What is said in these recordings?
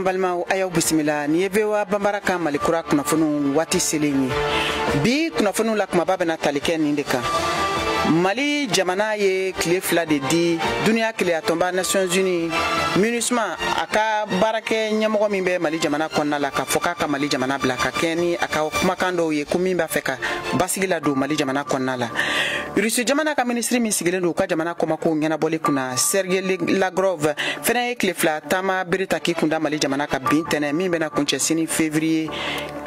An balimaw, a y'aw bisimila. Nin ye VOA Banbara ka Mali kura kunnafoniw waati selen ye. Bi kunnafoniw la, kumaba bɛna tali kɛ nin de kan: Mali jamana ye tile 2 de di duniya keleyatɔnba Nations Unies MINUSMA a ka baarakɛ ɲɛmɔgɔ min bɛ Mali jamana kɔnɔna la, k'a fɔ k'a ka Mali jamana bila ka kɛ ni a ka kumakan dɔw ye, ko min b'a fɛ ka basigi ladon Mali jamana kɔnɔna la. Rusi jamana ka minisiri min sigilen don u ka jamana kɔmakow ɲɛnabɔli kunna, Sergei Lavrov, fɛnɛ ye tile 2 taama bere ta k'i kunda Mali jamana ka bin tɛnɛ, min bɛna kuncɛ sini février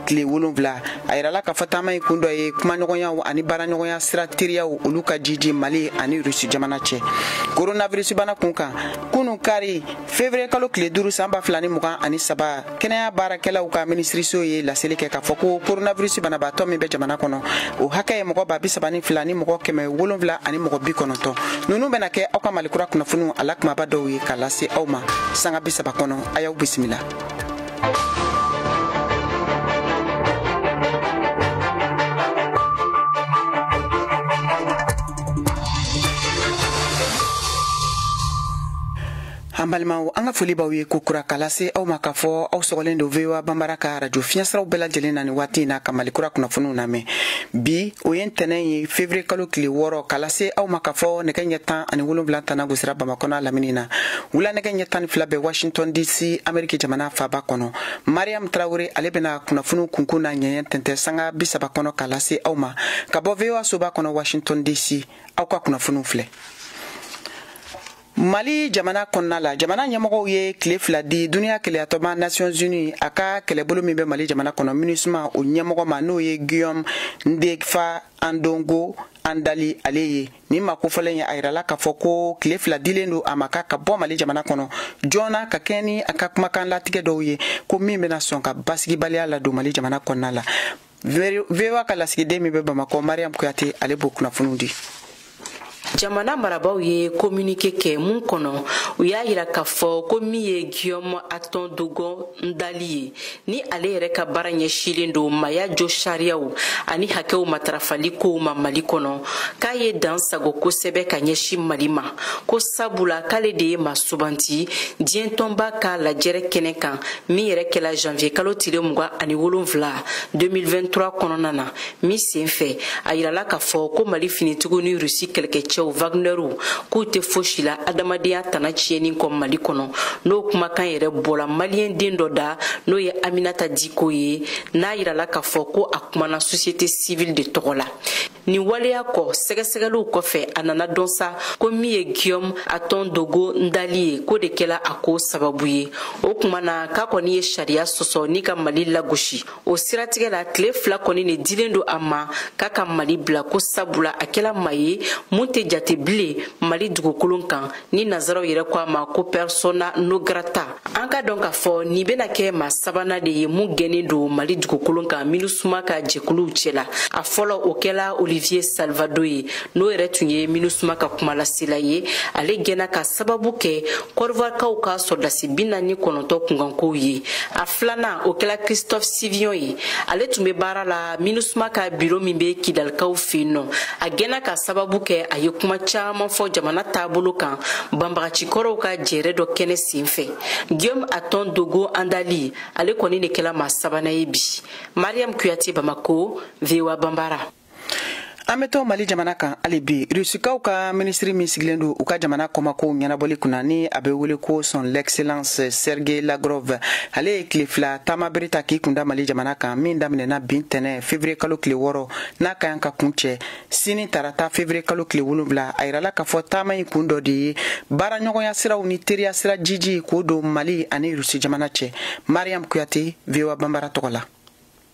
tile 7. A yirala k'a fɔ taama in kun dɔ ye kumaɲɔgɔnyaw ani baaraɲɔgɔnya sira teriyaw, olu ka jiji Mali ani Rusi jamana cɛ. Coronavirus bana kun kan, kunu kari février kalo tile 5 san 2023, kɛnɛya baarakɛlaw ka minisiriso ye laseli kɛ k'a fɔ ko coronavirus banabaatɔ min bɛ jamana kɔnɔ, o hakɛ ye mɔgɔ 32 ni mɔgɔ 790. Ninnu bɛna kɛ aw ka Malikura kunnafoniw a la kumaba dɔw ye k'a lase aw ma sanga 30 kɔnɔ. A y'aw bisimila. An balimaw, an ka foli b'aw ye ko kura k'a lase aw ma k'a fɔ aw sɔgɔlen don VOA Banbara ka arajo fiɲɛsiraw bɛɛ lajɛlen na ni waati in na ka Malikura kunnafoniw lamɛn. Bi, o ye ntɛnɛn ye, février kalo tile 6, k'a lase aw ma k'a fɔ nɛgɛ ɲɛ 17 tana gosira Bamakɔ n'a lamini na, wula nɛgɛ ɲɛ 12 bɛ Washington DC, Ameriki jamana faba kɔnɔ. Mariam Tarawele, ale bɛna kunnafoniw kunkun n'a ɲɛɲɛ tɛntɛ sanga 30 kɔnɔ k'a lase aw ma ka bɔ VOA soba kɔnɔ Washington DC. Aw ka kunnafoniw filɛ. Mali jamana kɔnɔna la, jamana ɲɛmɔgɔw ye tile 2 di duniya keleyatɔnba Nations Unies a ka kɛlɛbolo min bɛ Mali jamana kɔnɔ MINUSMA o ɲɛmɔgɔ ma, n'o ye Guillaume Ndefa Andongo Andali ale ye. Nin ma kofɔlen ye, a yirala k'a fɔ ko tile 2 dilen don a ma k'a ka bɔ Mali jamana kɔnɔ joona ka kɛɲɛ ni a ka kumakan latigɛ dɔw ye, ko min bɛna sɔn ka basigibaliya ladon Mali jamana kɔnɔna la. VOA ka lasigiden min bɛ Bamakɔ, Mariam Kuyate, ale b'o kunnafoniw di. Jamana marabaw ye communiqué kɛ mun kɔnɔ, u y'a yira k'a fɔ ko min ye Guillaume Aton Dogon Ndali ye, ni ale yɛrɛ ka baara ɲɛsilen don maya jo sariyaw ani hakɛw matarafali kow ma Mali kɔnɔ, k'a ye dan sago kosɛbɛ ka ɲɛsin Mali ma, ko sabula k'ale de ye maa subanti diɲɛ tɔnba ka lajɛrɛ kɛnɛ kan min yɛrɛ kɛla janvier kalo tile 27 2023 kɔnɔna na, min sen fɛ a yirala k'a fɔ ko Mali finitigiw ni Rusi kɛlɛkɛcɛw Wagnerw k'u tɛ fosi la adamadenya tana tiɲɛni kɔ Mali kɔnɔ. N'o kumakan yɛrɛ bɔla maliyɛn den dɔ da, n'o ye Aminata Diko ye, n'a yirala k'a fɔ ko a kumana société civile de tɔgɔ la. Nin waleya kɔ, sɛgɛsɛgɛliw kɔfɛ, a nana dɔn sa ko min ye Guillaume Aton Dogo Ndali ye, k'o de kɛla a ko sababu ye. O kuma na, k'a kɔni ye sariya sɔsɔ ni ka Mali lagosi. O siratigɛ la, tile 2 kɔni de dilen don a ma k'a ka Mali bila, ko sabula a kɛla maa ye mun tɛ jate bilen Mali dugukolo kan, ni nazaraw yɛrɛ ko a ma ko persona non grata. An ka dɔn k'a fɔ nin bɛna kɛ maa sabanan de ye mun gɛnnen don Mali dugukolo kan MINUSMA ka jɛkuluw cɛla. A fɔlɔ, o kɛla Olivier Salvado ye, n'o yɛrɛ tun ye MINUSMA ka kumalasela ye. Ale gɛnna ka sababu kɛ Kɔdiwarikaw ka sɔrɔdasi 49 kunkankow ye. A filanan, o kɛla Christophe Sivion ye, ale tun bɛ baara la MINUSMA ka biro min bɛ Kidalikaw fɛ yen nɔ. A gɛnna ka sababu kɛ a ye kuma caman fɔ jamana taabolo kan banbagacikɔrɔw ka jɛrɛ dɔ kɛnɛ sen fɛ. Guillaume Aton Dogo Andali, ale kɔni de kɛla maa sabanan ye bi. Mariam Kuyate, Bamako, VOA Banbara. An bɛ to Mali jamana kan hali bi. Rusikaw ka minisiri min sigilen don u ka jamana kɔmakow ɲɛnabɔli kunna, ni a bɛ wele ko Son Excellence Sergei Lavrov, ale ye tile 2 taama bere ta k'i kunda Mali jamana kan, min daminɛna bin tɛnɛ février kalo tile 6, n'a ka kan ka kun cɛ sini tarata février kalo tile 7. A yirala k'a fɔ taama in kun dɔ de ye baaraɲɔgɔnya siraw ni teriya sira jiji k'o don Mali ani Rusi jamana cɛ. Mariam Kuyate, VOA Banbara tɔgɔ la.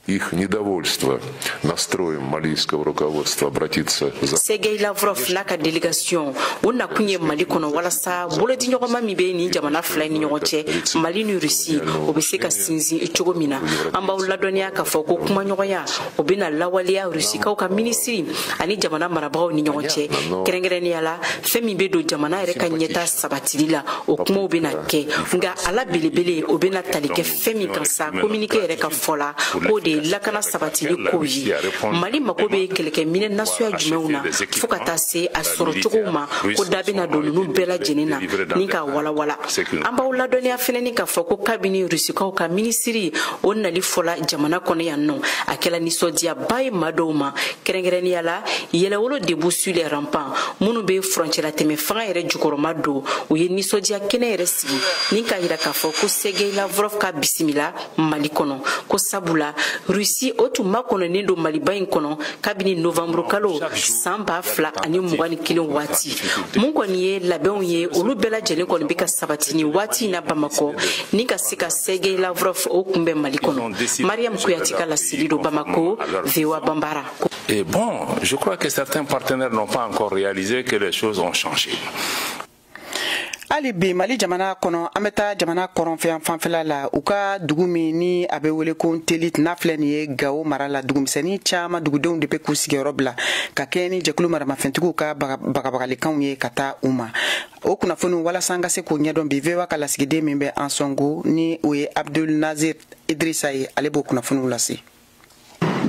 Их недовольство настроем малийского руководства обратиться за Sergei Lavrov n'a ka délégation, u nakun ye Mali kɔnɔ walasa bolodiɲɔgɔnma min bɛ nin jamana fila ni ɲɔgɔn cɛ, Mali ni Rusi, o bɛ se ka sinsin cogo min na. An b'aw ladɔnniya k'a fɔ ko kumaɲɔgɔnya o bɛna lawaleya Rusikaw ka minisiri ani jamana marabagaw ni ɲɔgɔn cɛ, kɛrɛnkɛrɛnnenya la fɛn min bɛ don jamana yɛrɛ ka ɲɛta sabatili la, o kumaw bɛna kɛ. Nka a la belebele, o bɛna tali kɛ fɛn min kan sa, communiqué yɛrɛ ka fɔ la, k'o de de ye lakana sabatili kow ye. Mali mako bɛ kɛlɛkɛminɛ nasuya jumɛnw na, fo ka taa se a sɔrɔcogow ma, ko da bɛna don ninnu bɛɛ lajɛlen na ni k'a walawala. An b'aw ladɔnniya fɛnɛ ni k'a fɔ ko kabini Rusikaw ka minisiri o nali fɔla jamana kɔnɔ yan nɔ, a kɛla nisɔndiyaba ye maa dɔw ma, kɛrɛnkɛrɛnnenya la Yɛlɛwolo Debout sur les Remparts minnu bɛ furancɛlatɛmɛ fanga yɛrɛ jukɔrɔma don. U ye nisɔndiya kɛnɛ yɛrɛ sigi ni k'a yira k'a fɔ ko Sergei Lavrov ka bisimila Mali kɔnɔ, ko sabula Rusi o tun makɔnɔnen don Maliba in kɔnɔ kabini novembre kalo san 2021 waati. Mun kɔni ye labɛnw ye, olu bɛɛ lajɛlen kɔni bɛ ka sabati nin waati in na Bamakɔ ni ka se ka Sergei Lavrov o kunbɛn Mali kɔnɔ. Mariam Kouyaté ka laseli don Bamako, VOA Bambara. Et bon, je crois que certains partenaires n'ont pas encore réalisé que les choses ont changé. Hali bi Mali jamana kɔnɔ, an bɛ taa jamana kɔrɔnfɛ fanfɛla la, u ka dugu min ni a bɛ wele ko Ntelit, n'a filɛ nin ye Gawo mara la. Dugumisɛnnin caman dugudenw de bɛ k'u sigiyɔrɔ bila ka kɛɲɛ ni jɛkulu maramafɛntigiw ka bagabagalikanw ye ka taa u ma. O kunnafoniw, walasa an ka se k'o ɲɛdɔn bi, VOA ka lasigiden min bɛ Ansongo, ni o ye Abdul Nazir Idrissa ye, ale b'o kunnafoniw lase.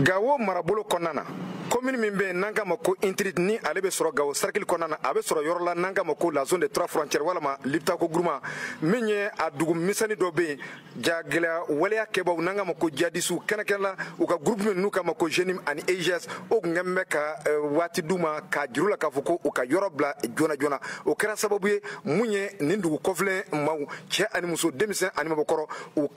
Gawo marabolo kɔnɔna na, commune min bɛ yen n'an k'a ma ko Intrit, ni ale bɛ sɔrɔ Gawo cercle kɔnɔna na, a bɛ sɔrɔ yɔrɔ la n'an k'a ma ko la zone des trois frontières walama Liptako Gourma, min ye a dugu misɛnnin dɔ bɛ yen, jagɛlɛya waleya kɛbaw n'an k'a ma ko jihadisiw, kɛrɛnkɛrɛn la u ka groupe min n'u k'a ma ko JNIM ani EIGS, o tun kɛlen bɛ ka waati d'u ma k'a juru la k'a fɔ ko u ka yɔrɔ bila joona joona. O kɛra sababu ye mun ye nin dugu kɔfilen maaw, cɛ ani muso, denmisɛn ani mabɔkɔrɔ, u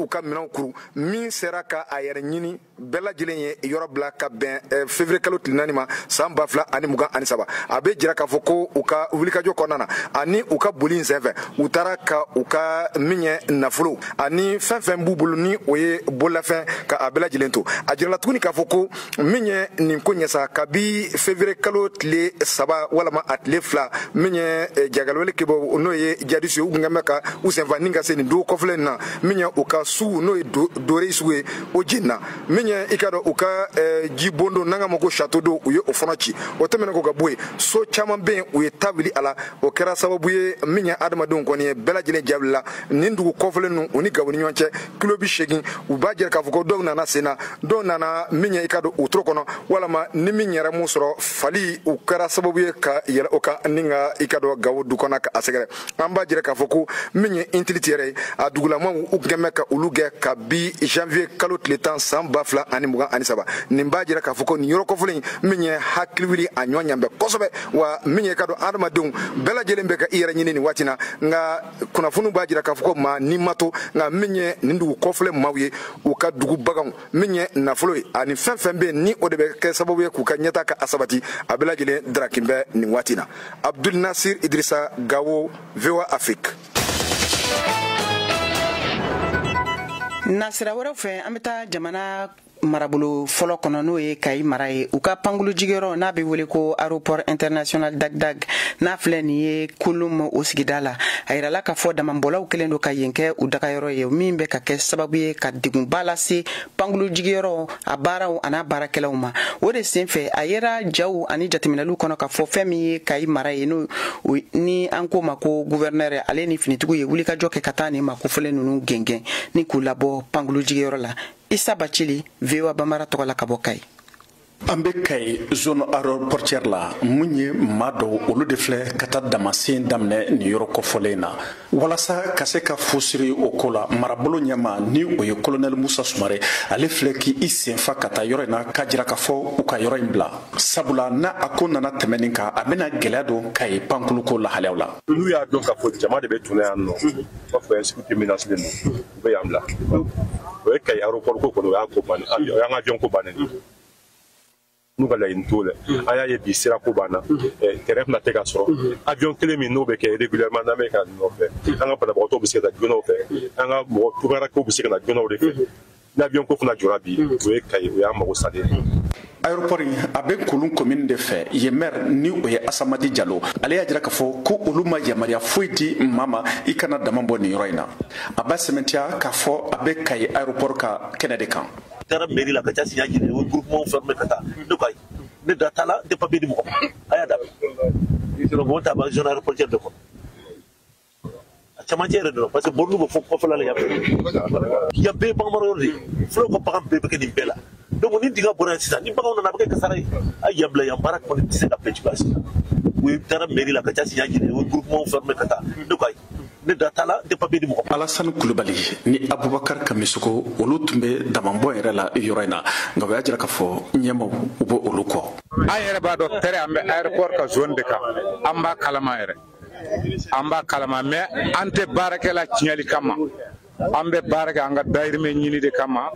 ka minɛnw kuru. Min sera ka a yɛrɛ ɲini, bɛɛ lajɛlen ye yɔrɔ bila ka bɛn février kalo tile 4 ma san 2023. A bɛ jira k'a fɔ ko u ka wulikajɔ kɔnɔna na ani u ka boli in senfɛ, u taara ka u ka min ye nafolo ani fɛn fɛn b'u bolo, ni o ye bololafɛn, ka a bɛɛ lajɛlen to. A jirala tuguni k'a fɔ ko min ye nin ko ɲɛ sa, kabi février kalo tile 3 walama a tile 2, min ye jagalwale kɛbaw, n'o ye jihadisi ye, u kun bɛ ka u senfa ni ka se nin dugu kɔfɛlen in na. Min ye u ka sugu, n'o ye Dore sugu ye, o jenina. Min ye i ka dɔn u ka ji bondo n'an k'a ma ko château d'eau, u ye o fana ci. O tɛmɛnen kɔ ka bɔ yen, so caman bɛ yen, u ye ta wuli a la. O kɛra sababu ye min ye adamadenw kɔni ye bɛɛ lajɛlen ja wulila. Nin dugu kɔfɛlen ninnu, u ni Gawo ni ɲɔgɔn cɛ kilo 80. U b'a jira k'a fɔ ko dɔw nana sen na, dɔw nana min ye i ka don wotoro kɔnɔ, walama ni min yɛrɛ mun sɔrɔ fali, u kɛra sababu ye ka yɛlɛ o kan ni ka i ka dɔn Gawo du kɔnɔ ka a sɛgɛrɛ. An b'a jira k'a fɔ ko min ye Intiliti yɛrɛ ye, a dugulamaw, u kɛn bɛ ka olu gɛn kabi janvier kalo tile 10 san 2023. Nin b'a jira k'a fɔ ko nin yɔrɔ kɔfɔlen min ye hakili wuli a ɲɔ ɲan bɛ kosɛbɛ wa. Min ye ka dɔn adamadenw bɛɛ lajɛlen bɛ ka i yɛrɛ ɲini nin waati na, nka kunnafoniw b'a jira k'a fɔ ko maa ni ma to. Nka min ye nin dugu kɔfɔlen maaw ye, u ka dugu baganw, min ye nafolo ye ani fɛn fɛn bɛ yen, ni o de bɛ kɛ sababu ye k'u ka ɲɛta ka a sabati, a bɛɛ lajɛlen darakin bɛ nin waati na. Abdul Nasir Idrissa, Gawo, VOA Afrique. Nasira wɛrɛw fɛ, an bɛ taa jamana marabolo fɔlɔ kɔnɔ, n'o ye Kayi mara ye. U ka pankulu jigiyɔrɔ n'a bɛ wele ko aéroport international Dag-Dag, n'a filɛ nin ye Kolum o sigida la, a yirala k'a fɔ damabɔlaw kɛlen don ka yen kɛ u dagayɔrɔ ye, min bɛ ka kɛ sababu ye ka degunba lase pankulu jigiyɔrɔ a baaraw an'a baarakɛlaw ma. O de sen fɛ, a yera jaw ani jateminɛliw kɔnɔ k'a fɔ fɛn min ye Kayi mara ye, n'o ni an k'o ma ko gouverneur, ale ni finitigiw ye wulikajɔ kɛ ka taa nin ma kofɔlen ninnu gɛngɛn ni k'u labɔ pankulu jigiyɔrɔ la. Isa Bacili, VOA Bambara tɔgɔ la ka bɔ Kayi. An bɛ Kayi zone aéroportière la. Mun ye maa dɔw, olu de filɛ ka taa damasen daminɛ nin yɔrɔ kɔfɔlen na. Walasa ka se ka fosiri o ko la, marabolo ɲɛma, ni o ye colonel Musa Sumare, ale filɛ k'i senfa ka taa yɔrɔ in na k'a jira k'a fɔ u ka yɔrɔ in bila, sabula n'a a ko nana tɛmɛ nin kan, a bɛna gɛlɛya don Kayi pankuluko lahalayaw la. N'u y'a dɔn k'a fɔ jama de bɛ tuna yan nɔ, u b'a fɔ insécurité menacée don, u bɛ yan bila. O ye Kayi aéroport ko kɔni, o y'a ko bannen, o y'an ka avion ko bannen. N'u ka laɲini t'o la, an y'a ye bi sira ko b'an na, terrain fana tɛ ka sɔrɔ. Avion kelen min n'o bɛ kɛ régulièrement, n'an bɛ ka nɔfɛ, an ka banabagatɔw bɛ se ka taa joona o fɛ, an ka mɔgɔ tunkarakɛw bɛ se ka na joona o de fɛ. Ni avion ko fana jɔra bi, o ye Kayi, o y'an mago salen ye. Aéroport in a bɛ Kolon commune de fɛ. Yen maire, ni o ye Asamadi Jalo, ale y'a jira k'a fɔ ko olu ma yamaruya foyi di maa ma i kana dama bɔ nin yɔrɔ in na. A b'a sɛmɛntiya k'a fɔ a bɛ Kayi aéroport ka kɛnɛ de kan. Taara mairie la ka taa signer jira, o groupement fermé ka taa. Ne ko ayi, ne da t'a la, n tɛ papier di mɔgɔ ma, a y'a dabila. Sinon mɔgɔ t'a ba zone aéroportière de kɔnɔ. A camancɛ yɛrɛ de la parce que borne bɛ fɔ kɔfɛla la yan yan bɛɛ ye bagan mara yɔrɔ de ye fulaw ka bagan bɛɛ bɛ kɛ nin bɛɛ la donc ni dingɛ bɔra yan sisan ni baganw nana a bɛ kɛ kasara ye a ye yan bila yan baara kɔni tɛ se ka bɛn cogoya si la u ye taara mairie la ka taa siɲɛ jira u ye groupement fermé ka taa ne ko ayi ne da t'a la n tɛ papier di mɔgɔ ma. Alasani Kulubali ni Abubakar Kamisoko olu tun bɛ damabɔn yɛrɛ la yɔrɔ in na nka u y'a jira k'a fɔ ɲɛmaw u bɛ olu kɔ. An yɛrɛ b'a dɔn tɛrɛ an bɛ aéroport ka zone de kan an b'a kalama yɛrɛ an b'a kalama mais an tɛ baarakɛla tiɲɛli kama an bɛ baara kɛ an ka dayirimɛ ɲini de kama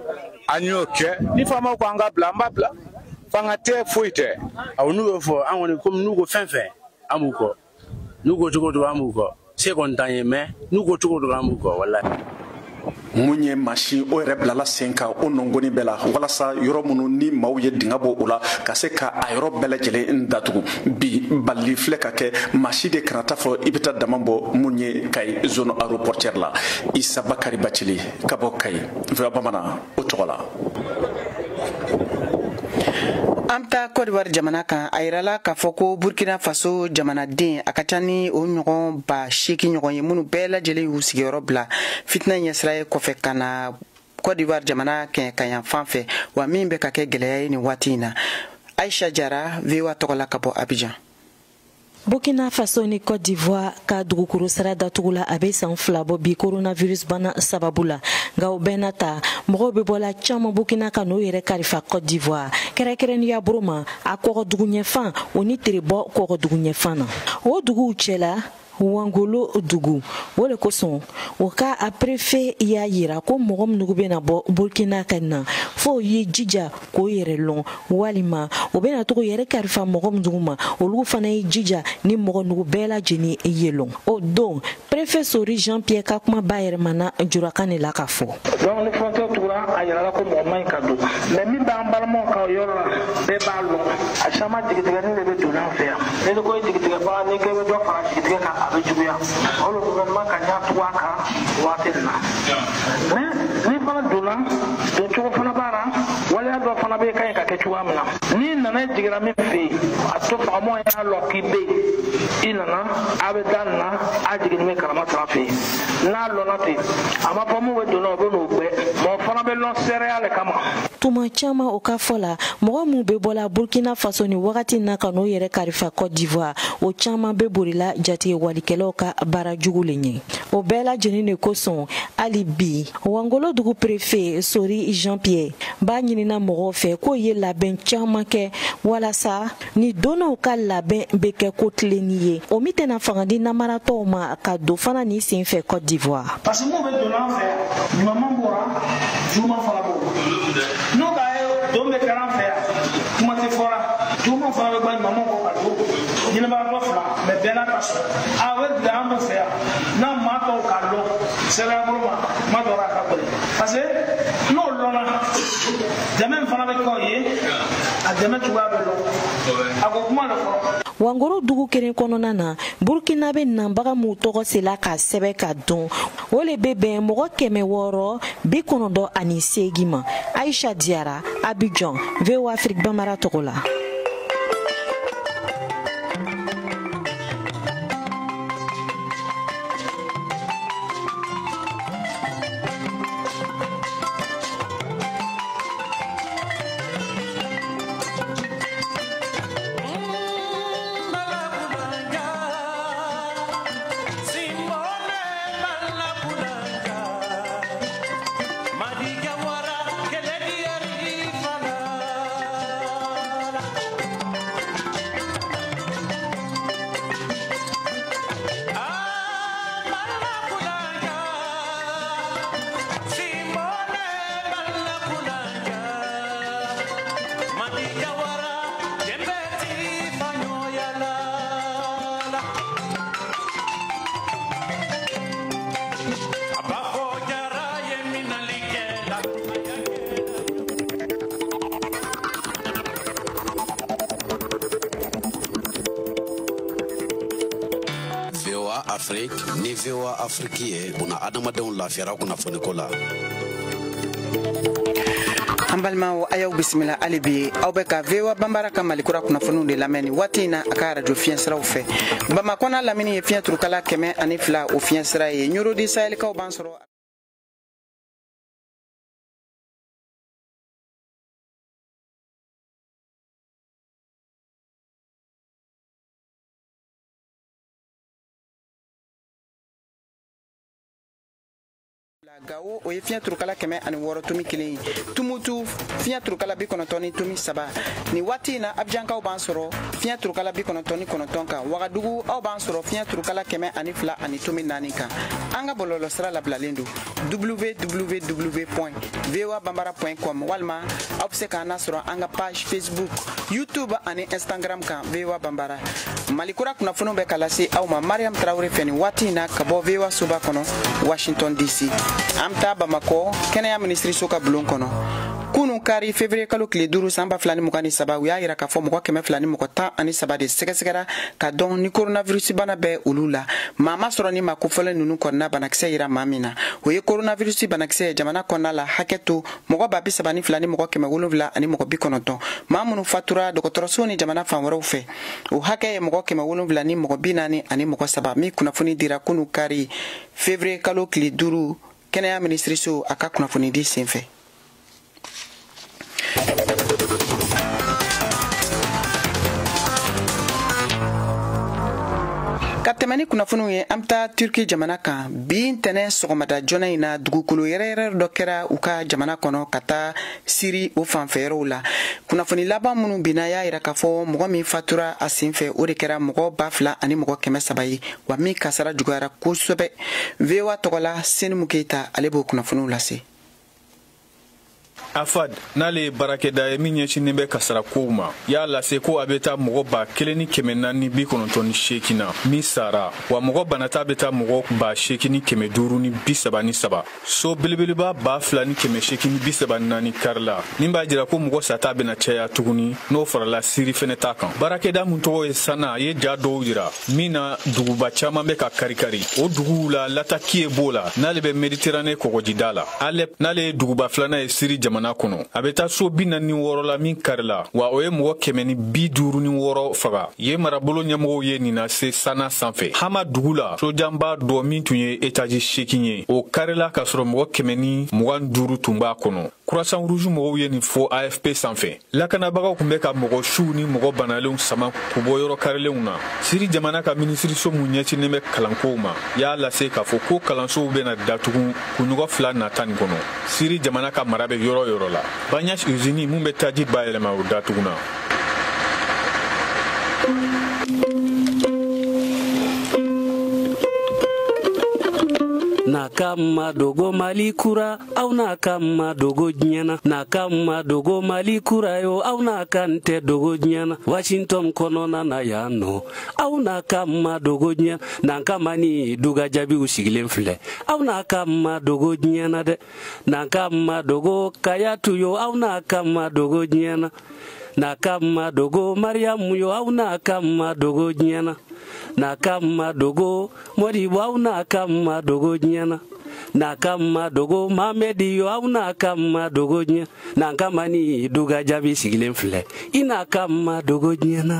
an y'o kɛ ni faamaw ko an ka bila an b'a bila fanga tɛ foyi tɛ. Awɔ n'u y'o fɔ an kɔni komi n'u ko fɛn fɛn an b'u kɔ n'u ko cogo o cogo an b'u kɔ se kɔni t'an ye mais n'u ko cogo o cogo an b'u kɔ walahi. Mun ye mansin o yɛrɛ bilala sen kan o nɔngɔni bɛɛ la walasa yɔrɔ minnu ni maaw ye dingɛ bɔ o la ka se ka a yɔrɔ bɛɛ lajɛlen datugu bi balili filɛ ka kɛ maa si de kana taa fɔ i bɛ taa dama bɔ mun ye Kayi zone aéroportière la. Isa Bakari Bacili ka bɔ Kayi VOA Bamanan o tɔgɔ la. An bɛ taa Côte d'Ivoire jamana kan a yirala k'a fɔ ko Burkina Faso jamanaden a ka ca ni o ɲɔgɔn 8,000 ɲɔgɔn ye minnu bɛɛ lajɛlen y'u sigiyɔrɔ bila fitinɛ ɲɛsira ye kɔfɛ ka na Côte d'Ivoire jamana kɛɲɛka fan fɛ wa min bɛ ka kɛ gɛlɛya ye nin waati in na. Aisha Jara VOA tɔgɔ la ka bɔ Abidjan. Burkina Faso ni Côte d'Ivoire ka dugukolo sira datugula a bɛ san 2 bɔ bi coronavirus bana sababu la nka o bɛɛ n'a ta mɔgɔw bɛ bɔla caman Burkina ka n'o yɛrɛ kalifa Côte d'Ivoire kɛrɛnkɛrɛnnenya bolo ma a kɔgɔdugu ɲɛfan o ni Terebɔ kɔgɔdugu ɲɛfan na o duguw cɛla Wangolo dugu o de kosɔn o ka a préfet y'a yira ko mɔgɔ minnu bɛna bɔ Burkina ka na fo ye jija k'o yɛrɛ lɔn walima o bɛna togo yɛrɛ kalifa mɔgɔ minnu ma olu fana ye jija ni mɔgɔ nugu bɛɛ lajɛlen ye lɔn o don préfet Sori Jean Pierre ka kuma bayɛlɛmana jurakan de la ka fɔ. Donc ni frontière tugura a yirala ko mɔgɔ man ɲi ka don mais min b'an balimaw kan o yɔrɔ la bɛɛ b'a lɔn a caman jigitigɛnin de bɛ don an fɛ yan n'i ko jigitigɛbaga n'i ko i bɛ dɔ fara jigitigɛ kan a bɛ juguya o le gouvernement ka ɲa tugu a kan waati nin na mais ni fana donna doncogo fana b'a la waleya dɔ fana bɛ yen ka ɲi ka kɛ cogoya min na n'i nana i jiginna min fɛ yen a to fagamɔgɔ y'a lɔn k'i bɛ yen i nana a bɛ da nin na a jiginni bɛ kalama sira fɛ yen n'a lɔnna ten a ma fɔ mun bɛ donna o bɛ n'o gbɛ mɔgɔ fana bɛ lɔn seereya le kama. Tuma caman o ka fɔ la mɔgɔ minnu bɛ bɔla Burkina Faso ni wagati na ka n'o yɛrɛ kalifa Côte d'Ivoire o caman bɛ bolila jatigɛwalikɛlaw ka baara jugu le ɲɛ o bɛɛ lajɛlen de kosɔn hali bi Wangolo dugu préfet Sori Jean Pierre b'a ɲinina mɔgɔw fɛ k'o ye labɛn caman kɛ walasa ni donnaw ka labɛn bɛ kɛ ko tilenni ye o min tɛna fanga di namaratɔw ma ka don fana nin sen fɛ Côte d'Ivoire. Parce que mun bɛ donna an fɛ yan ɲuman bɔra juguman fana bɔra n'o ka ye don bɛ kɛra an fɛ yan kuma tɛ fɔra juguman fana bɛ ban ɲuman kɔ ka don ɲinibagatɔ fila mɛ bɛɛ n'a ta sɔrɔ a bɛ bila an b'o fɛ yan n'a maa tɔw k'a lɔn sɛbɛn bolo ma kuma dɔ la a ka gɛlɛn parce que n'o lɔnna dɛmɛ fana bɛ kɛ o ye a dɛmɛ cogoya bɛ lɔn a ko kuma de fɔlɔ. Wangoro dugu kelen kɔnɔna na Burkina bɛ nabaga minnu tɔgɔ sela ka sɛbɛn ka dɔn o le bɛ bɛn mɔgɔ 698 ma. Aisha Diarra, Abidjan, VOA Afrique Bambara tɔgɔ la. Afrique ni VOA Afrique ye buna adamadenw lafiyara kunnafoniko la. An An balimaw, a y'aw bisimila hali bi. Aw bɛ ka VOA Banbara ka Malikura kunnafoniw de lamɛn nin waati in na a ka arajo fiɲɛsiraw fɛ. Bamakɔ n'a lamini ye fiɲɛ turukala 102 o fiɲɛsira ye. Ɲorodi Sahɛlikaw b'an sɔrɔ Gawo, o ye fiɲɛ turukala 106.1 ye. Tumutu, fiɲɛ turukala 90.3. Nin waati in na, Abijankaw b'an sɔrɔ fiɲɛ turukala 99 kan. Wagadugu, aw b'an sɔrɔ fiɲɛ turukala 102.4 kan. An ka bɔlɔlɔ sira labilalen don www.voabambara.com, walima aw bɛ se k'an lasɔrɔ an ka page Facebook, YouTube ani Instagram kan, VOA Bambara. Malikura kunnafoniw bɛ ka lase aw ma Mariam Tarawele fɛ nin waati in na ka bɔ VOA soba kɔnɔ, Washington DC. An bɛ taa Bamakɔ kɛnɛya minisiriso ka bulon kɔnɔ. Kunun kari, février kalo tile 5, san 2023, u y'a yira k'a fɔ mɔgɔ 213 de sɛgɛsɛgɛra ka dɔn ni coronavirus bana bɛ olu la. Maa ma sɔrɔ ni maa kofɔlen ninnu kɔnɔna banakisɛ yira maa min na o ye coronavirus banakisɛ ye. Jamana kɔnɔna la, hakɛ to, mɔgɔ 32 790. Maa minnu fatura dɔgɔtɔrɔso ni jamana fan wɛrɛw fɛ, o hakɛ ye mɔgɔ 743. Min kunnafoni dira kunu kari, février kalo tile 5, kɛnɛya minisiriso a ka kunnafonidi senfɛ. Ka tɛmɛ ni kunnafoniw ye, an bɛ taa Turki jamana kan. Bi ntɛnɛn sɔgɔmada joona in na, dugukolo yɛrɛyɛrɛ dɔ kɛra u ka jamana kɔnɔ ka taa Siri o fanfɛyɔrɔw la. Kunnafoni laban minnu binna y'a yira k'a fɔ mɔgɔ min fatura a senfɛ, o de kɛra mɔgɔ 2300 ye, wa min kasara juguyara kosɛbɛ. VOA tɔgɔ la, Senimu Keyita, ale b'o kunnafoniw lase. AFAD, n'ale ye baarakɛda ye min ɲɛsinnen bɛ kasara kow ma, y'a lase ko a bɛ taa mɔgɔ 1498 na min sara, wa mɔgɔ banata bɛ taa mɔgɔ 8533. So belebeleba 2834 karila, min b'a jira ko mɔgɔ sata bɛna caya tuguni n'o farala Siri fɛnɛ ta kan. Baarakɛda mun tɔgɔ ye Sana ye ja dɔw jira min na duguba caman bɛ ka karikari. O duguw la, Latakiye b'o la, n'ale bɛ Mediterane kɔgɔjida la. Alep, n'ale ye duguba filanan ye Siri jamana kɔnɔ, a bɛ taa so 46 la min karila, wa o ye mɔgɔ 156 faga. Yen marabolo ɲɛmɔgɔw ye nin lase Sana sanfɛ. Hama dugu la, sojanba dɔ min tun ye etaji 8 ye, o karila k'a sɔrɔ mɔgɔ 125 tun b'a kɔnɔ. Croissant Rouge mɔgɔw ye nin fɔ AFP sanfɛ. Lakanabagaw tun bɛ ka mɔgɔ suw ni mɔgɔ banalenw sama k'u bɔ yɔrɔ karilenw na. Siri jamana ka minisiriso mun ɲɛsinnen bɛ kalankow ma y'a lase k'a fɔ ko kalansow bɛna datugu kunɲɔgɔn 2 nata nin kɔnɔ, Siri jamana ka mara bɛ yɔrɔ yɔrɔ la. Banyas usine mun bɛ taji bayɛlɛma, o datuguna. N'a ka ma dogo Mali kura, aw n'a ka ma dogo diɲɛ na. N'a ka ma dogo Mali kura yo, aw n'a ka n tɛ dogo diɲɛ na. Washington kɔnɔna na yan nɔ, aw n'a ka ma dogo diɲɛ n'an ka ma ni duga jaabiw sigilen filɛ. Aw n'a ka ma dogo diɲɛ na dɛ. N'an ka ma dogo Kayatu yo, aw n'a ka ma dogo diɲɛ na. N'a ka ma dogo Mariamu yo, aw n'a ka ma dogo diɲɛ na. N'a ka ma dogo Modibo, aw n'a ka ma dogo diɲɛ na. N'a ka ma dogo Mamedi yo, aw n'a ka ma dogo diɲɛ n'an ka ma ni duga jaabi sigilen filɛ. I n'a ka ma dogo diɲɛ na.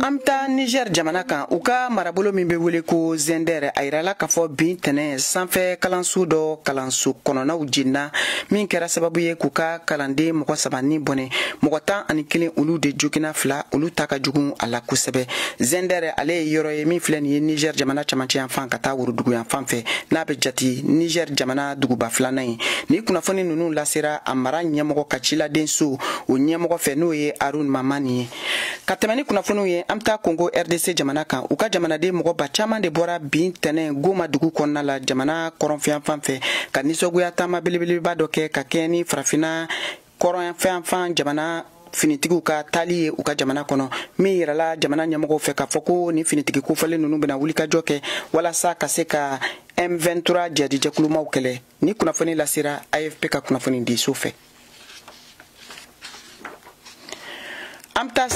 An bɛ taa Niger jamana kan. U ka marabolo min bɛ wele ko Zender, a yirala k'a fɔ bi ntɛnɛn, sanfɛ kalanso dɔ kalanso kɔnɔnaw jenina, min kɛra sababu ye k'u ka kalanden mɔgɔ 3 ni bɔnɛ. Mɔgɔ 11, olu de jogina, 2, olu ta ka jugu a la kosɛbɛ. Zender, ale ye yɔrɔ ye min filɛ nin ye Niger jamana camancɛ yan fan ka taa worodugu yan fan fɛ, n'a bɛ jate Niger jamana duguba filanan ye. Ni kunnafoni ninnu lasera a mara ɲɛmɔgɔ ka ciladenso o ɲɛmɔgɔ fɛ, n'o ye Arun Mamani ye. Ka tɛmɛ ni kunnafoniw ye, an bɛ taa Congo RDC jamana kan. U ka jamanaden mɔgɔ ba caman de bɔra bi ntɛnɛn Goma dugu kɔnɔna la, jamana kɔrɔnfɛn fan fɛ, ka nisɔngoya taama belebeleba dɔ kɛ ka kɛɲɛ ni farafinna kɔrɔnfɛn fan jamana finitigiw ka taali ye u ka jamana kɔnɔ, min yirala jamana ɲɛmɔgɔw fɛ k'a fɔ ko nin finitigi kofɔlen ninnu bɛna wulikajɔ kɛ walasa ka se ka M23 jadijɛkulumaw kɛlɛ. Ni kunnafoni lasera AFP ka kunnafoni di so fɛ. An bɛ taa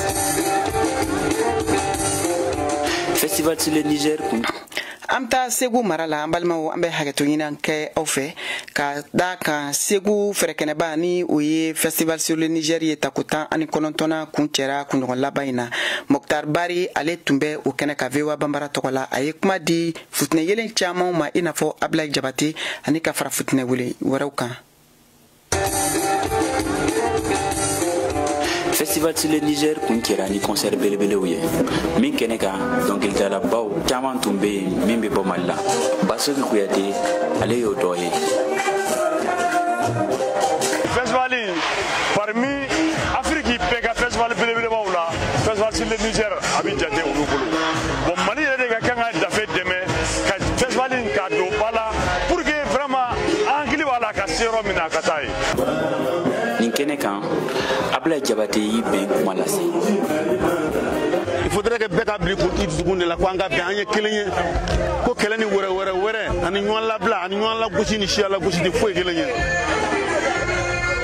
Festival sur le Niger. An bɛ taa Segu mara la, an balimaw, an bɛ hakɛto ɲini kɛ aw fɛ ka da kan Segu fɛrɛkɛnɛba ni o ye Festival sur le Niger ye, tako 19nan kun cɛra kunɲɔgɔn laban in na. Mokhtar Bari, ale tun bɛ o kɛnɛ ka VOA Banbara tɔgɔ la. A ye kuma di futinɛ yelen camanw ma, i n'a fɔ Ablaye Jabate, ani ka fara futinɛ wele wɛrɛw kan. Festival sur le Niger kun kɛra ni concert belebelew ye min kɛnɛ kan, dɔnkilidalabaw caman tun bɛ yen min bɛ bɔ Mali la. Basoki Kuyate, ale y'o dɔ ye. Festival in, parmi Afrique bɛɛ ka festival belebelebaw la, Festival sur le Niger a bɛ jate olu bolo. Bon, Mali yɛrɛ de ka kan ka dafe dɛmɛ ka festival in k'a don ba la pour que vraiment an hakili b'a la ka se yɔrɔ min na, a ka taa yen. Nin kɛnɛ kan, Ablaye Jabate y'i bɛn kuma lase. Il faudrait que bɛɛ ka bila i dusukun de la ko an ka bɛn, an ye kelen ye, ko kɛlɛ ni wɛrɛ wɛrɛ wɛrɛ ani ɲɔgɔn labila ani ɲɔgɔn lagosi ni siya lagosi tɛ foyi kelen ye.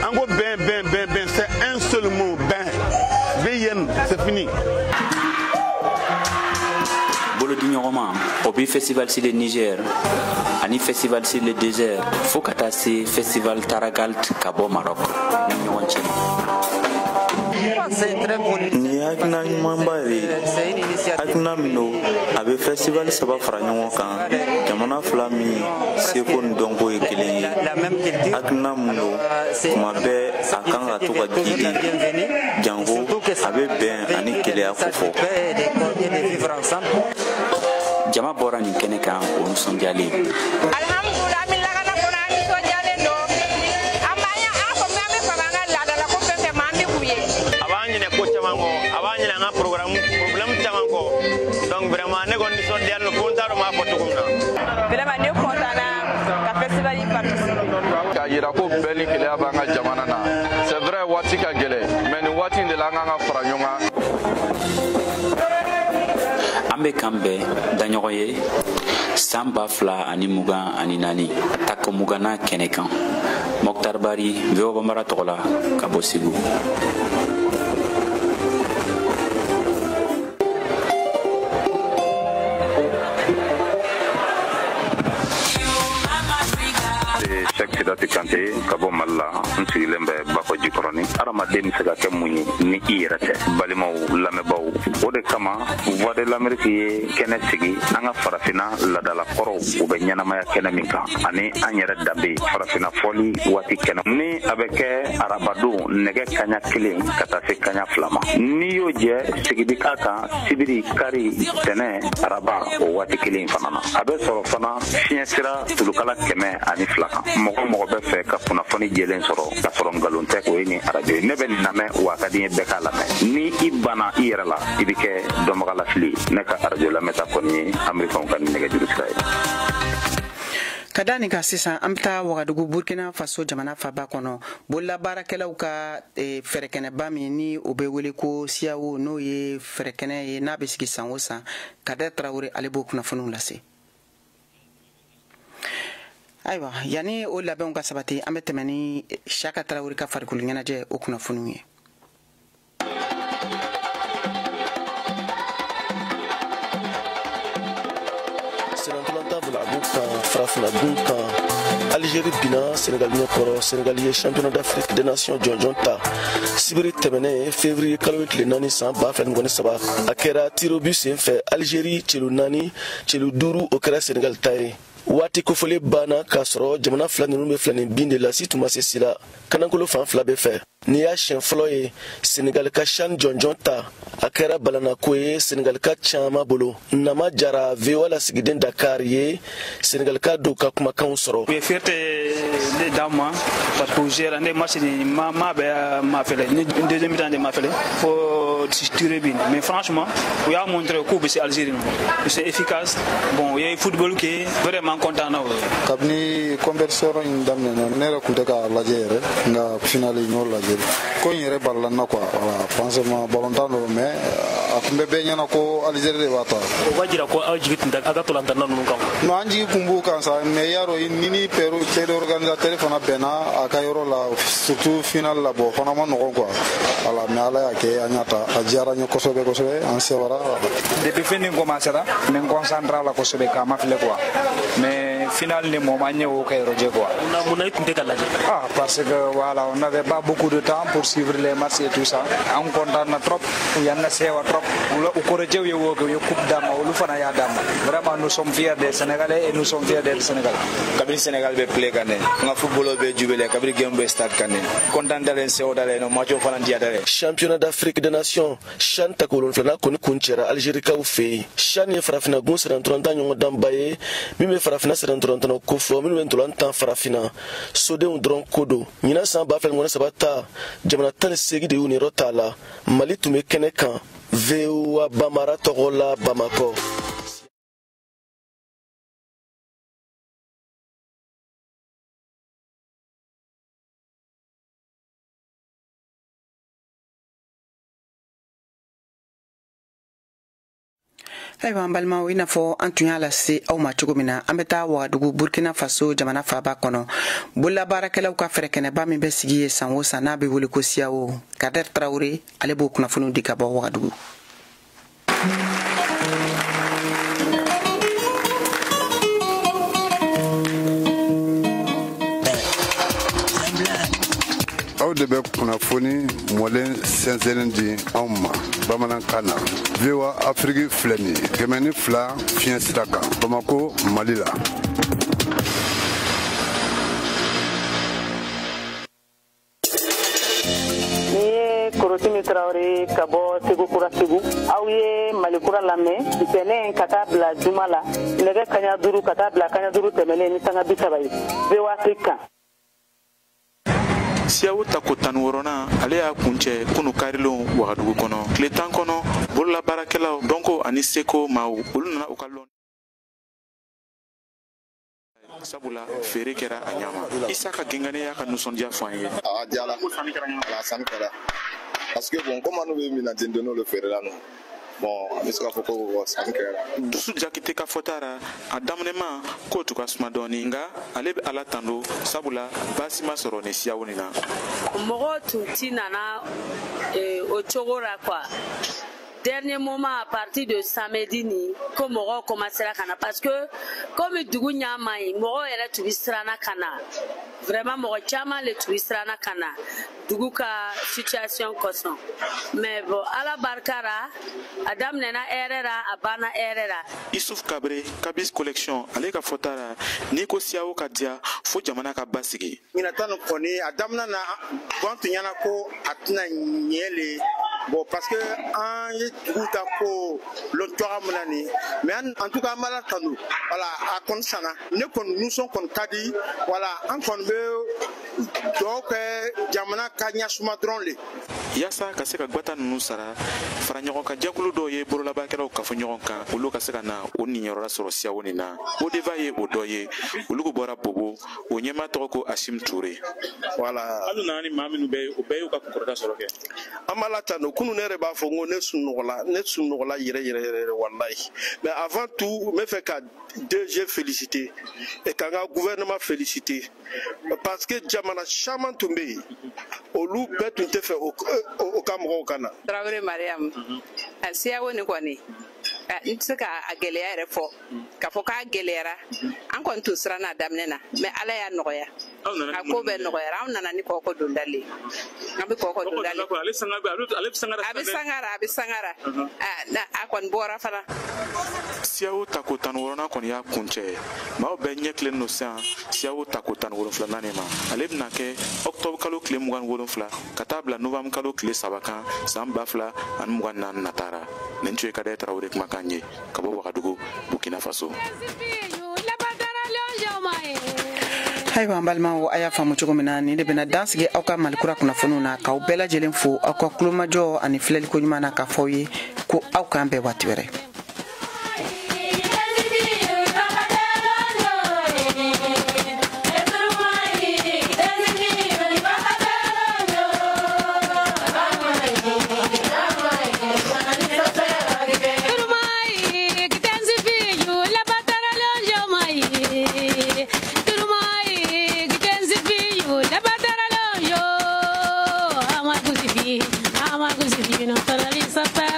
An ko bɛn, bɛn, bɛn, bɛn, c'est un seul mot, bɛn, BN, c'est fini. Bolodiɲɔgɔnma o bi Festival sur le Niger ani Festival sur le désert, fo ka taa se Festival Taragalt ka bɔ Maroc ni ɲɔgɔn cɛ. Nin ye hakilina ɲumanba de ye, hakilina min don, a bɛ festival saba fara ɲɔgɔn kan, jamana fila min seko ni dɔnko ye kelen ye. Hakilina min don, tuma bɛɛ a kan ka to ka jidi, janko a bɛ bɛn ani keleya kofɔ. Jama bɔra nin kɛnɛ kan o nisɔndiyalen. Alhamdulillah, an bɛ lakana kɔnɔ, an nisɔndiyalen don. An b'an an fɔ an bɛ fɛ an ka laadala ko fɛn fɛn ma, an bɛ k'u ye. A b'an ɲinɛ ko caman kɔ, a b'an ɲinɛ an ka problème caman kɔ. Donc vraiment, ne kɔni nisɔndiyalen don fo n t'a dɔn n b'a fɔ cogo min na. Vraiment, ne content na ka festival in participer. K'a yira ko bɛɛ ni keleya b'an ka jamana na. C'est vrai, waati ka gɛlɛn, mais nin waati in de la, an kan ka fara ɲɔgɔn kan. An bɛ kan bɛn da ɲɔgɔn ye san 2024, tako 20nan kɛnɛ kan. Mokhtar Bari, VOA Banbara tɔgɔ la ka bɔ Segu. Cheick Sidati Kante ka bɔ Mali la, n sigilen bɛ Bakɔ Jikɔrɔni. Hadamaden bɛ se ka kɛ mun ye ni i yɛrɛ tɛ? Balimaw, lamɛnbaw, o de kama Voix de l'Amérique ye kɛnɛ sigi an ka farafinna ladalakɔrɔw, u bɛ ɲɛnamaya kɛnɛ min kan, ani an yɛrɛ danbe, farafinna fɔli waati kɛnɛ ni a bɛ kɛ arabadon nɛgɛ kaɲa 1 ka taa se kaɲa 2 ma. N'i y'o jɛ, sigi bi k'a kan sibiri, kari, tɛnɛ, araba, o waati kelen fana na. A bɛ sɔrɔ fana fiɲɛ sira tulukala 102 kan. Mɔgɔ mɔgɔ bɛ fɛ ka kunnafoni jɛlen sɔrɔ k'a sɔrɔ nkalon tɛ, o ye nin arajo ye. Ne bɛ nin lamɛn, wa a ka di n ye bɛɛ k'a lamɛn. Ni i banna i yɛrɛ la, i bɛ kɛ dɔnbagalafili ye. Ne ka arajo lamɛnta kɔni ye Amerikɛnw ka nin nɛgɛjuru sira ye. Ka da nin kan sisan, an bɛ taa Wagadugu, Burkina Faso jamana faba kɔnɔ, bololabaarakɛlaw ka fɛrɛkɛnɛba min ni o bɛ wele ko Siyawo, n'o ye fɛrɛkɛnɛ ye n'a bɛ sigi san o san. Kader Tarawele, ale b'o kunnafoniw lase. Ayiwa, yanni o labɛnw ka sabati, an bɛ tɛmɛ ni Saka Tarawele ka farikolo ɲɛnajɛ o kunnafoniw ye. Senatolanta bila kan farafinna gun kan, Algérie binna Sénégal ɲɛkɔrɔ. Sénégal ye championnat d'Afrique des nations jɔnjɔn ta sibiri tɛmɛnen, février kalo tile 4 san 2023. A kɛra tirs au but sen fɛ, Algérie celu 4, celu 5, o kɛra Sénégal ta ye. Waati kofɔlen banna k'a sɔrɔ jamana fila ninnu bɛ filani bin de la, si tun ma se si la kanankolo fan fila bɛɛ fɛ. Nin y'a siɲɛ fɔlɔ ye Senegal ka CHAN jɔnjɔn ta. A kɛra balanako ye Senegal ka caman bolo. Nama Jara, VOA lasigiden Dakar ye Senegal ka dɔw ka kumakanw sɔrɔ. U ye fierté de d'an ma parce que u géré ne match ni ma bɛɛ ma fɛlɛ ni deuxième mi-temps de ma fɛlɛ fo tiré bin, mais franchement u y'a montré k'u bɛ se Algérie nɔ, c'est efficace. Bon, u ye football kɛ, vraiment content na o ye. Kabini compétition in daminɛna, ne yɛrɛ tun tɛ k'a lajɛ yɛrɛ, nka finale n y'o lajɛ. l'Algérie. Ko in yɛrɛ balila n na quoi, voilà, franchement ballon-tan don, mais a tun bɛ bɛɛ ɲɛna ko Algérie de b'a ta. O b'a jira ko aw jigi tun tɛ aw ka ntolantanna ninnu kan. Non, an jigi kun b'u kan sa, mais i y'a dɔn ni père organisateur fana bɛnna a ka yɔrɔ la, surtout finale la, bon, fana ma nɔgɔn quoi. Voilà, mais Ala y'a kɛ an y'a ta, a diyara n ye kosɛbɛ kosɛbɛ, an sewara. Depuis fɛn nin commencera, n bɛ n concentré a la kosɛbɛ k'a ma filɛ quoi, mais finale ni mɔgɔ ma ɲɛ o kɛ yɔrɔ jɛ quoi. Munna i tun tɛ ka lajɛ? Ah, parce que voilà, on n'avait pas beaucoup de temps pour suivre les matchs et tout ça. An content na trop, u y'an sewa trop. U kɔrɔjɛw ye wo kɛ, u ye coupe d'an ma, olu fana y'a d'an ma. Vraiment, nous sommes fiers des Sénégalais et nous sommes fiers d'être Sénégalais. Kabini Sénégal bɛ play kan ne, n ka football bɛ jubile, kabini game bɛ stade kan ne. Content dalen, sewa dalen, no match fana diya dalen. Championnat d'Afrique des Nations CHAN tako wolonfilanan kɔni kuncɛra Algérikaw fɛ yen. CHAN ye farafinna gun sennantolatan ɲɔgɔndanba ye min bɛ farafinna sennantolatan kofɔ minnu bɛ ntolan tan farafinna sodenw dɔrɔn ko don. Ɲinan san 2023 ta, jamana 18 de y'u niyɔrɔ t'a la. Mali tun bɛ kɛnɛ kan. VOA Bambara tɔgɔ la, Bamakɔ. Ayiwa, an balimaw, i n'a fɔ an tun y'a lase aw ma cogo min na, an bɛ taa Wagadugu, Burkina Faso jamana faaba kɔnɔ, bololabaarakɛlaw ka fɛɛrɛkɛnɛba min bɛ sigi ye san o san, n'a bɛ wele ko CIAO. Kader Tarawele, ale b'o kunnafoniw di ka bɔ Wagadugu. Aw de bɛ kunnafoni mɔlen sɛnsɛnnen di anw ma bamanankan na. VOA Afiriki filɛ nin ye, 102 fiɲɛ sira kan, Bamako, Mali la. Ni ye Korotimi Tarawele ka bɔ Segu Kura Segu. Aw ye Mali Kura lamɛn ntɛnɛn ka taa bila juma la, nɛgɛ kaɲa 5 ka taa bila kaɲa 5 tɛmɛnen ni sanga 30 ye, VOA Afrique kan. CIAO tako 16nan, ale y'a kuncɛ kunu karilon Wagadugu kɔnɔ. Tile 10 kɔnɔ, bololabaarakɛlaw, dɔnko ani seko maaw, olu nana u ka lɔn, sabula feere kɛra a ɲama. Isaka Gengane y'a ka nisɔndiya fɔ an ye. A diyala, a sanni kɛra, parce que bon, comme an bɛ minɛn ten n'olu feerela nɔ, bon, an bɛ se k'a fɔ ko sanni kɛra. Dusu Jakite ka fɔta ra, a daminɛma k'o tun ka suma dɔɔni, nka ale bɛ Ala tando, sabula baasi ma sɔrɔ nin CIAO nin na. Mɔgɔw tun ti nana o cogo la quoi. Dernier moment, à partir de samedi ni ko mɔgɔw commencera ka na, parce que comme dugu ɲa man ɲi, mɔgɔw yɛrɛ tun bɛ siranna ka na. Vraiment, mɔgɔ caman le tun bɛ siranna ka na dugu ka situation kosɔn, mais bon, Ala barika ra, a daminɛna hɛrɛ la, a banna hɛrɛ la. Isuf Kabre, Kabis Collection, ale ka fɔta la, n'i ko CIAO ka diya, fo jamana ka basigi. Ɲinata nin kɔni, a daminɛ na, an tun ɲɛna ko a tɛna ɲɛ le. Bon, parce que an ye dugu ta ko lɔn cogoya min na nin, mais en tout cas an b'Ala tanu, voilà, a kɔni sanna, ne kɔni nisɔn kɔni ka di, voilà, an kɔni bɛ dugawu kɛ jamana ka ɲɛsuma dɔrɔn le. Yaasa ka se ka gwata ninnu sara, fara ɲɔgɔn kan jɛkulu dɔw ye bololabaarakɛlaw kafo ɲɔgɔn kan, olu ka se ka na o niyɔrɔla sɔrɔ CIAO nin na. Odeva ye o dɔ ye, olu bɔra Bobo, o ɲɛmaa tɔgɔ ko Asim Ture. Voilà. Hali nana ni maa minnu bɛɛ ye, o bɛɛ y'u ka kunkɔrɔta sɔrɔ kɛ. An b'Ala tanu. Kunu ne yɛrɛ b'a fɔ n ko ne sunɔgɔla, ne sunɔgɔla yɛrɛ yɛrɛ yɛrɛ, walayi. Mais avant tout, n bɛ fɛ ka DG féliciter et k'an ka gouvernement féliciter, parce que jamana caman tun bɛ yen, olu bɛɛ tun tɛ fɛ o ka mɔgɔw ka na. Tarawele Mariam, a CIAO nin kɔni, n tɛ se ka a gɛlɛya yɛrɛ fɔ k'a fɔ k'a gɛlɛyara. An kɔni tun siranna a daminɛ na, mais Ala y'a nɔgɔya, a ko bɛɛ nɔgɔyara. Anw nana ni kɔkɔ dondalen, an bɛ kɔkɔ dondalen, a bɛ sangara, a bɛ sangara, a kɔni bɔra fana. CIAO tako 16nan kɔni y'a kuncɛ, maaw bɛɛ ɲɛ tilen don sisan CIAO tako 17nan nin ma. Ale bɛna kɛ octobre kalo tile 27 ka taa bila novembre kalo tile 3 kan san 2024 natara. Nin tun ye Kader Tarawele kumakan ye ka bɔ Wagadugu, Burkina Faso. Ayiwa, an balimaw, a y'a faamu cogo min na, nin de bɛna dansigi aw ka Malikura kunnafoniw na, k'aw bɛɛ lajɛlen fo aw ka kulomajɔ ani filɛliko ɲuman na, k'a fɔ aw ye ko aw k'an bɛn waati wɛrɛ. Amaguzifi, Amaguzifi, no tarali sata.